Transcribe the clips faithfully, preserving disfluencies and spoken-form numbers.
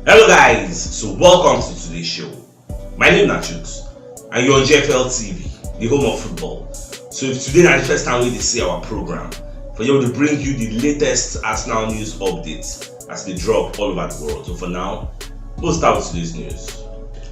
Hello guys, so welcome to today's show. My name na Chuks and you're on G F L T V, the home of football. So if today na the first time wey you dey see our program, for here we dey bring you the latest Arsenal news updates as they drop all over the world. So for now, we'll start with today's news.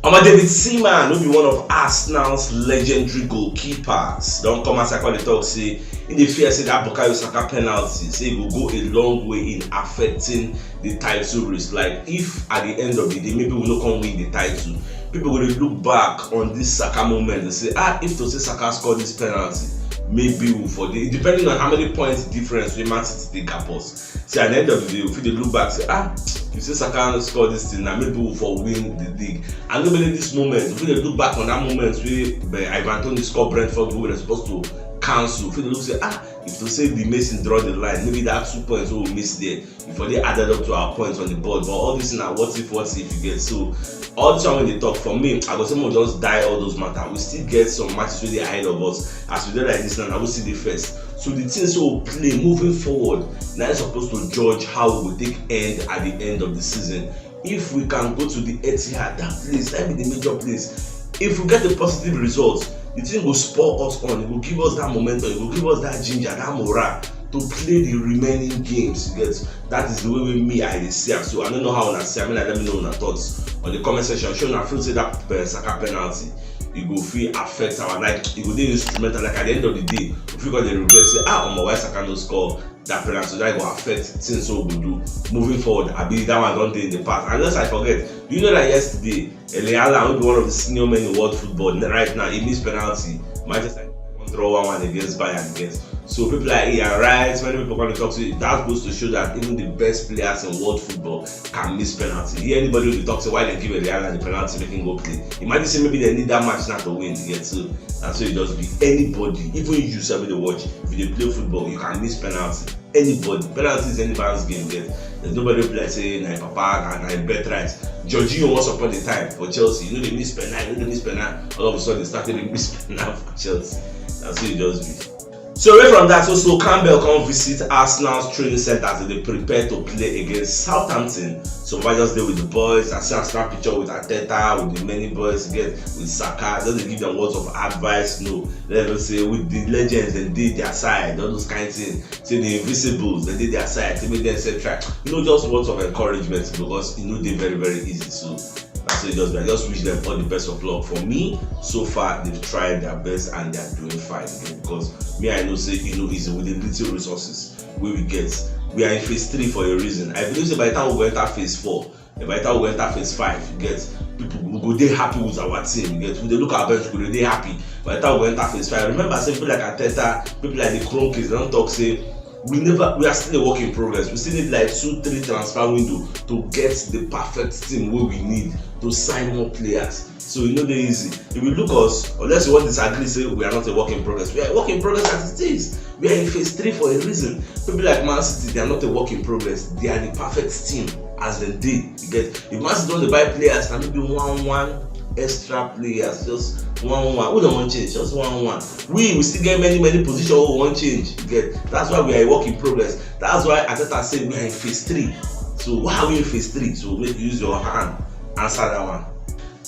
Omo, David Seaman, who be one of Arsenal's legendary goalkeepers, don come outside come dey talk say he dey fear say that Bukayo Saka penalty say e go go a long way in affecting the title race. Like, if at the end of the day maybe we no come win the title, people go dey look back on this Saka moment and say, ah, if to say Saka score this penalty, maybe we for dey, depending on how many points difference wey Man City dey gap us. Say at the end of the day, we fit dey look back say, ah, if say Saka no score this thing, na maybe we for win the league. And no be only this moment, we fit dey look back on that moment wey, eh, Ivan Toney score Brentford goal wey dem suppose to cancel. We fit dey look say, ah, if to say the Mason draw the line, maybe that two points wey we miss there, if for dey added up to our points on the board. But all this na what if, what if you get. So all this one wey dey talk, for me, I go say make we just die all those matter. We still get some matches wey dey ahead of us. As we dey like this now, na we still dey first. So the things wey we play moving forward, na im suppose to judge how we go take end at the end of the season. If we can go to the Etihad, that place, that be the major place. If we get a positive result, the thing go spur us on. E go give us that momentum. E go give us that ginger, that morale to play the remaining games. You get? That is the way wey me I dey see am. So I no know how una see am. Make una let me know una thoughts on the comment section. Shey una feel say that, eh, Saka penalty, e go fit affect our, like, e go dey instrumental. Like, at the end of the day, we fit go dey regret say, ah, omo, why Saka no score that penalty? That go affect things wey we go do moving forward. Abi that one don dey in the past? And lest I forget, do you know that yesterday, Erling Haaland, who be one of the senior men in world football n-, right now, he miss penalty? Manchester United come draw one one against Bayern against. So people like, yeah, right, many people come dey talk say that goes to show that even the best players in world football can miss penalty. Hear anybody wey dey talk say why dem give Erling Haaland the penalty make him go play? Imagine say maybe dem need that match now to win. You get? So na so e just be. Anybody, even you sef wey dey watch, if you dey play football, you can miss penalty. Anybody. Penalty is any man's game. Get? There's nobody wey be like say na him papa, na, na him birthright. Jorginho, once upon a time for Chelsea, you know, dey miss penalty, you know, dey miss penalty. All of a sudden, he started dey miss penalty for Chelsea. Na so e just be. So away from that, so Sol Campbell come visit Arsenal's training center as they prepare to play against Southampton. So Baba just dey with the boys. I see Arsenal picture with Arteta, with the many boys, get, with Saka. Just dey give them words of advice. No, let them say with the legends dem dey their side, all those kind things. Say the invisibles dem dey their side, say make dem set try. You know, just words of encouragement, because e no dey very, very easy. So na so e just be. I just wish them all the best of luck. For me, so far they've tried their best and they are doing fine, because me, I know say e no easy with the little resources wey we get. We are in phase three for a reason. I believe say by the time we go enter phase four, and by the time we go enter phase five, you get, people, we go dey happy with our team. You get? We dey look our bench, we go dey happy. By the time we go enter phase five, remember say people like Arteta, people like the Kroenkes, dem don talk say we never, we are still a work in progress. We still need like two, three transfer window to get the perfect team wey we need to sign more players. So e no dey easy. If you look us, unless you wan disagree say we are not a work in progress, we are a work in progress as it is. We are in phase three for a reason. People like Man City, they are not a work in progress. They are the perfect team as dem dey. You get? If Man City don dey buy players, na maybe one one extra players, just one one. Who dem wan change? Just one one. We, we still get many, many positions wey we wan change. You get? That's why we are a work in progress. That's why Arteta say we are in phase three. So why are we in phase three? So make you use your hand answer that one.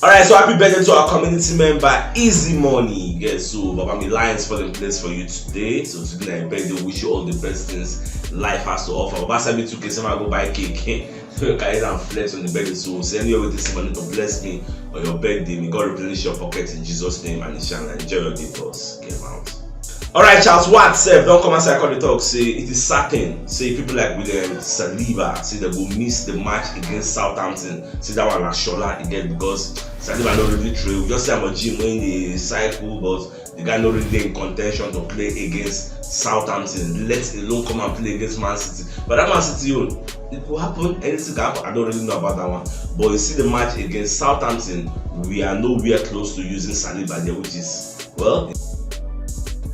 All right, so happy birthday to our community member, Easy Money. Yes, so Baba, me lines fall in place for you today. So today na your birthday, wish you all the best things life has to offer. Baba send me two K, say I go buy cake. So you carry am flex on the birthday. So send me with this money to bless me on your birthday. May God replenish your pocket in Jesus' name, and it shall enjoy your day, boss. Get out. All right, Charles Watt sef don come outside come dey talk say it is certain say people like William Saliba say dem go miss the match against Southampton. Say that one na shola e get, because Saliba no really train. We just see am for gym when dey cycle, but the guy no really dey in contention to play against Southampton, let alone come and play against Man City. But that Man City own, it go happen, anything can happen. I don't really know about that one. But you see the match against Southampton, we are nowhere close to using Saliba there, which is, well,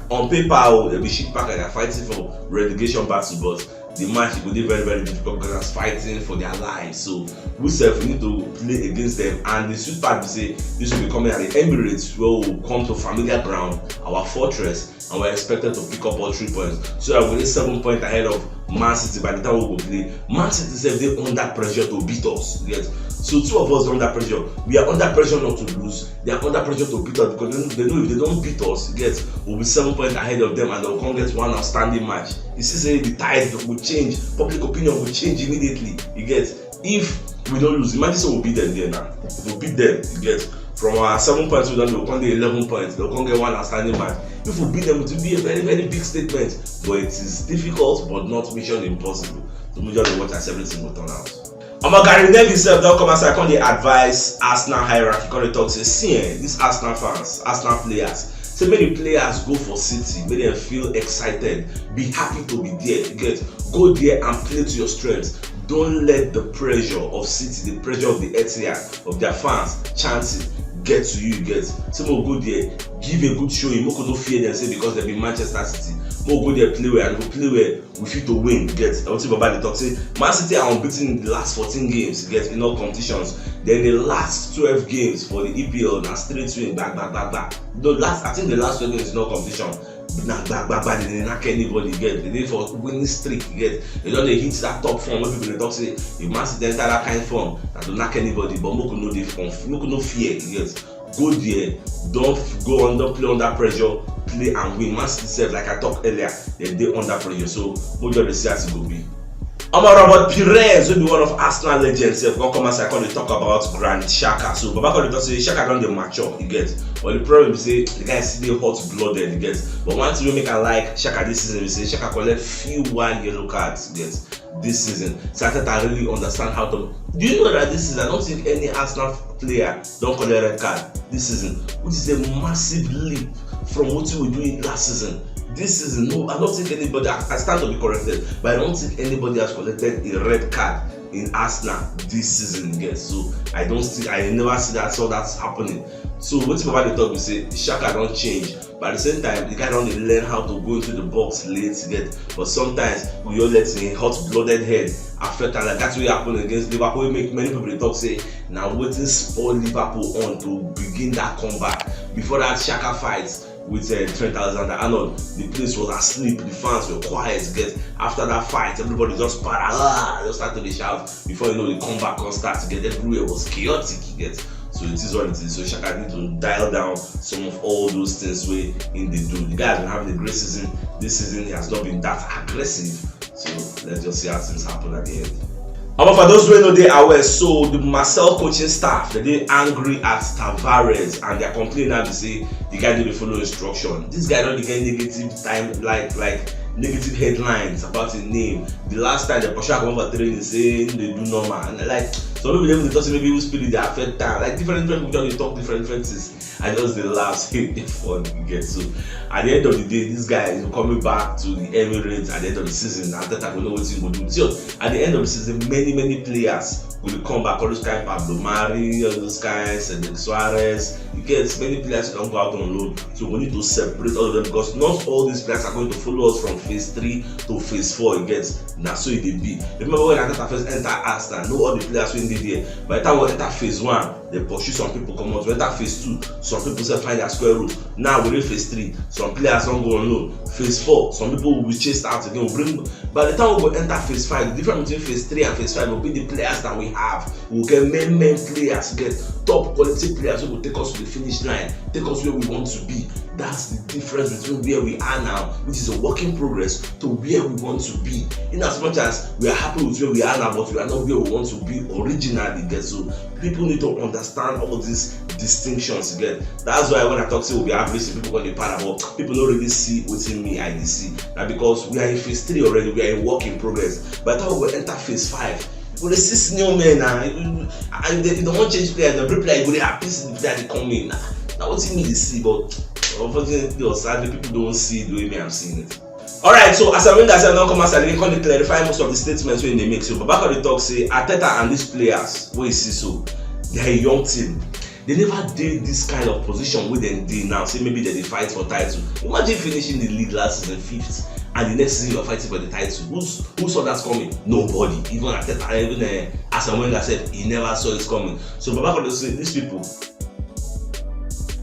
on paper, oh, dem be shit packer, they are fighting for relegation battle, but the match, it go dey very, very difficult because that's fighting for their lives. So we sef, we need to play against them. And the sweet part be say this will be coming at the Emirates, where we will come to familiar ground, our fortress, and we're expected to pick up all three points. So that we dey seven points ahead of Man City, by the time we go play, Man City sef dey under pressure to beat us. You get? So two of us dey under pressure. We are under pressure not to lose. They are under pressure to beat us because they know, they know if they don't beat us, you get, we'll be seven points ahead of them and they'll come get one outstanding match. You see, say the tide will change, public opinion will change immediately. You get? If we don't lose, imagine, so we'll beat them there now. We'll beat them, you get? From our seven points, we don't, we'll come get eleven points. They'll come get one outstanding match. If we beat them, it will be a very, very big statement. But it is difficult, but not mission impossible. So we just watch as everything will turn out. Omo, Gary Neville sef don come outside, come dey advise Arsenal hierarchy, come dey talk say, see, eh, these Arsenal fans, Arsenal players, say make the players go for City, make them feel excited, be happy to be there, you get, go there and play to your strengths. Don't let the pressure of City, the pressure of the Etihad, of their fans chanting get to you, you get. Say make we go there, give a good showing, make we no fear them, say because they be Manchester City. Make we go there, play well, and if we play well, we fit to win, you get. I want to, Baba dey talk say Man City are unbeaten in the last fourteen games, you get, in all competitions. Then the last twelve games for the E P L na straight win, back, back, back, back. No, last, I think the last twelve games in all competition, na back, back, back, they dey knack anybody, you get. They dey for winning streak, you get. They don dey hit that top form wey people dey talk say if Man City enter that kind form, na to knack anybody. But make we no dey conf-, make we no fear, you get. Go there, don't f-, go on, don't play under pressure, play and win. Man City sef, like I talk earlier, they dey under pressure. So make we just dey see as e go be. Omo, Robert Pires, wey be one of Arsenal legends sef, come come outside, come dey talk about Granit Xhaka. So Baba come dey talk say Xhaka don dey mature, you get. But the problem be say the guy still dey hot blooded, you get. But one thing wey make I like Xhaka this season be say Xhaka collect fewer yellow cards, you get, this season. So Arteta really understand how to. Do you know that this season I don't think any Arsenal player don collect red card this season, which is a massive leap from wetin we do in last season. This season, no, I don't think anybody. I, I stand to be corrected, but I don't think anybody has collected a red card in Arsenal this season again. So I don't see, I never see that, saw that happening. So wetin Baba dey talk be say Xhaka don change, but at the same time the guy don dey learn how to go into the box late, you get. But sometimes we all let him hot-blooded head affect am, like that wey happen against Liverpool, wey make many people dey talk say na wetin spoil Liverpool on to begin that comeback. Before that Xhaka fight with, uh, Trent Alexander-Arnold, the place was asleep, the fans were quiet, get. After that fight, everybody just para, ah, just start to dey shout. Before you know, the comeback come start, get. Everywhere was chaotic, you get. So it is what it is. So Xhaka need to dial down some of all those things wey he dey do. The guy has been having a great season. This season he has not been that aggressive. So let's just see how things happen at the end. Omo, for those wey no dey aware, so the Marseille coaching staff, they dey angry at Tavares and their complaint now be say the guy no dey follow instruction. This guy don dey get negative time, like, like negative headlines about him name. The last time they push am comot for training, say he dey do normal, and, like, some people even dey talk say maybe evil spirit dey affect am. Like, different, different people just dey talk different, different things. I just dey laugh, say e dey funny, you get. So at the end of the day, this guy is coming back to the Emirates at the end of the season. Arteta go know wetin he go do. So at the end of the season, many, many players go dey come back. All those kind Pablo Mari, all those kind Cedric Soares, you get, many players don go out on loan. So we need to separate all of them because not all these players are going to follow us from phase three to phase four, you get. Na so e dey be. Remember when Arteta first enter Arsenal, know all the players wey dey there. By the time we enter phase one, they pursue some people comot. We enter phase two, some people sef find their square root. Now we dey phase three, some players don go on loan. Phase four, some people will be chased out again. We bring, by the time we go enter phase five, the difference between phase three and phase five will be the players that we have. We will get main, main players, get top quality players who will take us to the finish line, take us where we want to be. That's the difference between where we are now, which is a work in progress, to where we want to be. In as much as we are happy with where we are now, but we are not where we want to be originally, get. So people need to understand all these distinctions, get. That's why when I talk say we be average, people gonna para, but people don't really see wetin me I dey see. Na because we are in phase three already, we are in work in progress. By the time we enter phase five, we dey see senior men na, and they, they don't change player. Every player go dey happy see the player dey come in. Na, na wetin me dey see, but unfortunately or sadly, people don't see it the way me I'm seeing it. Alright, so Arsene Wenger sef don come outside again, come dey clarify most of the statements wey he dey make. So Baba come dey talk say Arteta and these players wey you see so, they are a young team. They never dey this kind of position wey dem dey now, say maybe dem dey fight for title. Imagine finishing the league last season fifth, and the next season you are fighting for the title. Who's, who saw that coming? Nobody. Even Arteta, even, uh, Arsene Wenger sef, he never saw it coming. So Baba come dey say these people,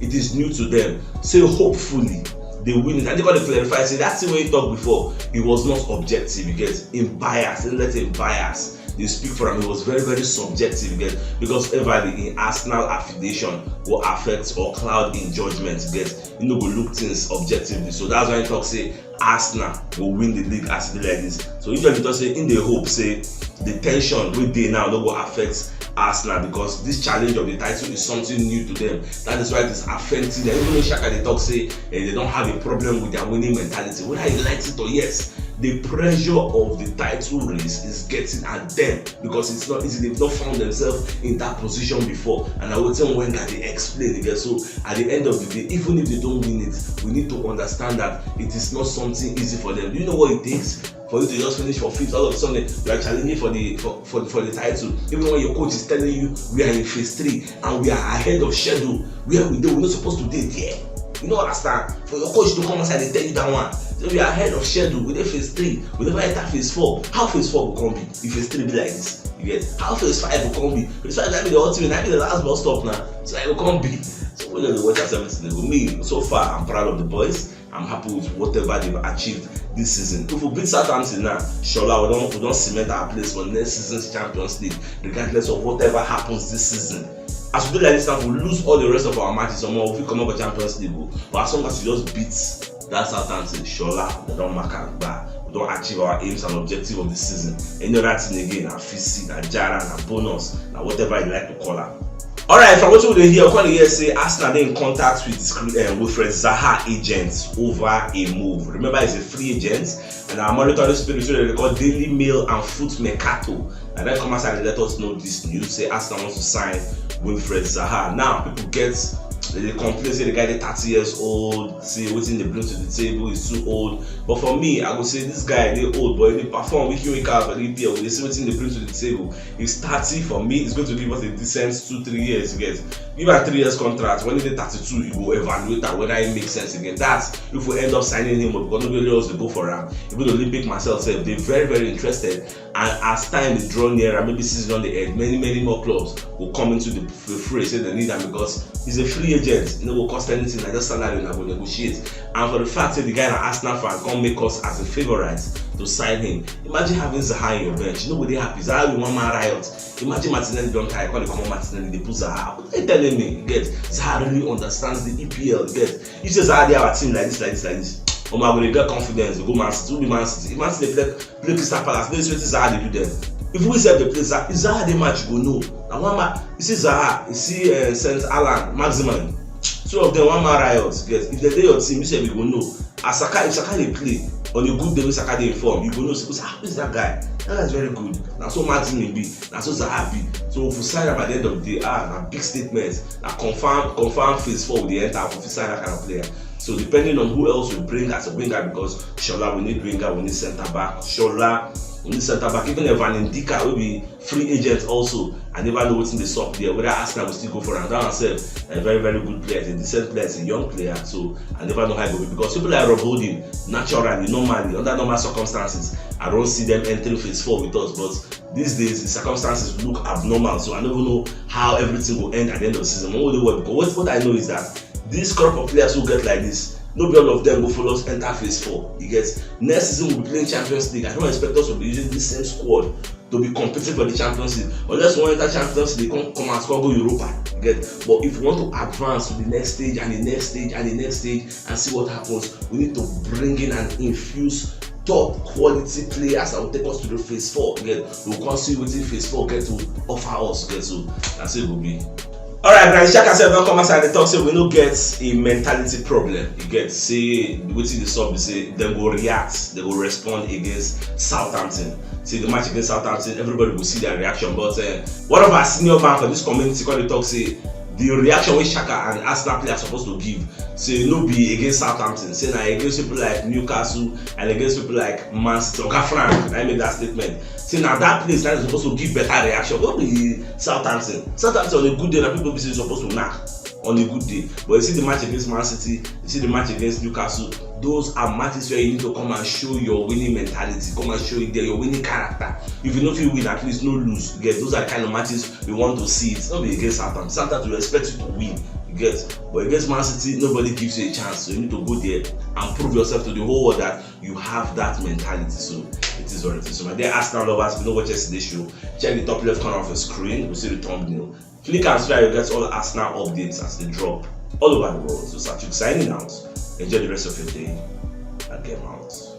it is new to them. Say hopefully dey win it. And they gonna clarify say that thing wey he talk before, he was not objective, you get, him bias, he let him bias dey speak for am. He was very, very subjective, you get, because everybody in Arsenal affiliation go affect or cloud in judgment, you get, he no go look things objectively. So that's why he talk say Arsenal go win the league as e be like this. So he just dey talk say he dey hope say the tension wey dey now no go affect Arsenal, because this challenge of the title is something new to them. That is why it is affecting them. Even though Xhaka dey talk say, eh, they don't have a problem with their winning mentality, whether he likes it or yes, the pressure of the title race is getting at them, because it's not easy. They've not found themselves in that position before. And I will tell Wenger they explain again. So at the end of the day, even if they don't win it, we need to understand that it is not something easy for them. Do you know what it takes for you to just finish for fifth? All of a sudden, you are challenging for the for, for, for the title. Even when your coach is telling you we are in phase three and we are ahead of schedule, where we dey, we're not supposed to dey there. You know, understand? For your coach to come outside and tell you that one. So we are ahead of schedule. We dey phase three. We never enter phase four. How phase four will come be? If phase three be like this, you get, how phase five will come be? Phase five na be the ultimate, na be the last bus stop now. So I will come be. So we don't watch as everything dey go. Me, so far, I'm proud of the boys. I'm happy with whatever they've achieved this season. If we beat Southampton now, Shola, we don't we don't cement our place for next season's Champions League, regardless of whatever happens this season. As we do like this now, we lose all the rest of our matches, some of we come up with Champions League. But as long as we just beat that Southampton, Shola, we don't mark our bar. We don't achieve our aims and objective of the season. Any other thing again, na fisi, na jara, na bonus, na whatever you like to call am. All right, from what we dey hear, we come dey hear say Arsenal dey in contact with Scre- um, Wilfred Zaha agents over a move. Remember, he's a free agent, and our monitoring spirit wey dem dey call Daily Mail and Foot Mercato, and then come outside and let us know this news. Say Arsenal wants to sign Wilfred Zaha. Now people get they dey complain say the guy dey thirty years old. Say wetin dey bring to the table is too old. But for me, I go say this guy dey old, but he dey perform week in week out for the E P L. We dey see wetin dey bring to the table. He's thirty. For me, it's going to give us a decent two, three years. You get, give am three years contract. When he dey thirty-two, you go evaluate that whether it makes sense again. That if we end up signing him up, because nobody else dey go for am. Even Olympic myself sef dey very, very interested. And as time dey draw nearer, maybe season don dey end, many, many more clubs go come into the f- fray, say they need am, because he's a free agent. E no go cost anything. Na just salary una go negotiate. And for the fact say the guy na Arsenal fan, come make us as a favourite to sign him. Imagine having Zaha in your bench. You no go dey happy. Zaha be one man riot. Imagine Martinelli don tire, come dey comot Martinelli, dey put Zaha. What are you telling me? You get, Zaha really understands the E P L. You get, you say Zaha dey our team like this, like this, like this. Omo, I go dey get confidence to go Man City. Who be Man City? If Man City dey play play Crystal Palace, no be wetin Zaha dey do them. If we sef dey play Zaha, if Zaha dey match, you go know. Na one man, you see Zaha, you see uh, Saint Alan, Maximin. Two of them, one man riot. Get, if they dey your team, you sef you go know. As Saka, if Saka dey play on a good day, when Saka dey in form, you go know. Say, ah, who is that guy? That guy is very good. Na so Maximin be. Na so Zaha be. So if we sign am at the end of the day, ah, na big statement. Na confirm, confirm phase four we dey enter. If we sign that kind of player. So depending on who else we bring as a winger, because Shola, we need winger, we need centre back. Shola, we need centre back. Even Evan Ndika will be free agent also. I never know wetin dey sup there. Whether Arsenal will still go for am. That one sef, a very, very good player, a decent player, a young player. So I never know how it go be, because people like Rob Holding, naturally, normally, under normal circumstances, I don't see them entering phase four with us. But these days, the circumstances look abnormal. So I don't even know how everything will end at the end of the season. What will they work? Because what, what I know is that this crop of players who get like this, no be all of them go follow us enter phase four. You get, next season we'll be playing Champions League. I don't expect us to be using this same squad to be competing for the Champions League. Unless we enter Champions League, come come and score go Europa. You get, but if we want to advance to the next stage and the next stage and the next stage and see what happens, we need to bring in and infuse top quality players that will take us to the phase four. You get, we'll come see wetin phase four get to offer us. You get, so that's it will be. All right, Granit Xhaka sef don come outside dey talk say we no get a mentality problem. You get, say wetin dey sup be say dem go react, dem go respond against Southampton. Say the match against Southampton, everybody go see their reaction. But uh, one of our senior man for this community come dey talk say the reaction wey Xhaka and Arsenal players suppose to give, say no be against Southampton, say na against people like Newcastle and against people like Man City. Oga Frank na make that statement. Say na that place na suppose to give better reaction. No be Southampton. Southampton on a good day na people be say suppose to knack on a good day. But you see the match against Man City, you see the match against Newcastle. Those are matches where you need to come and show your winning mentality, come and show your winning character. If you no fit win, at least no lose. You get, those are the kind of matches we want to see. It's not be against Southampton. Southampton, we expect you to win. You get? But against Man City, nobody gives you a chance. So you need to go there and prove yourself to the whole world that you have that mentality. So it is what it is. So my dear Arsenal lovers, if you don't watch yesterday's show, check the top left corner of your screen. You see the thumbnail. Click and subscribe. You get all Arsenal updates as they drop all over the world. So Satchuk signing out. Enjoy the rest of your day and game out.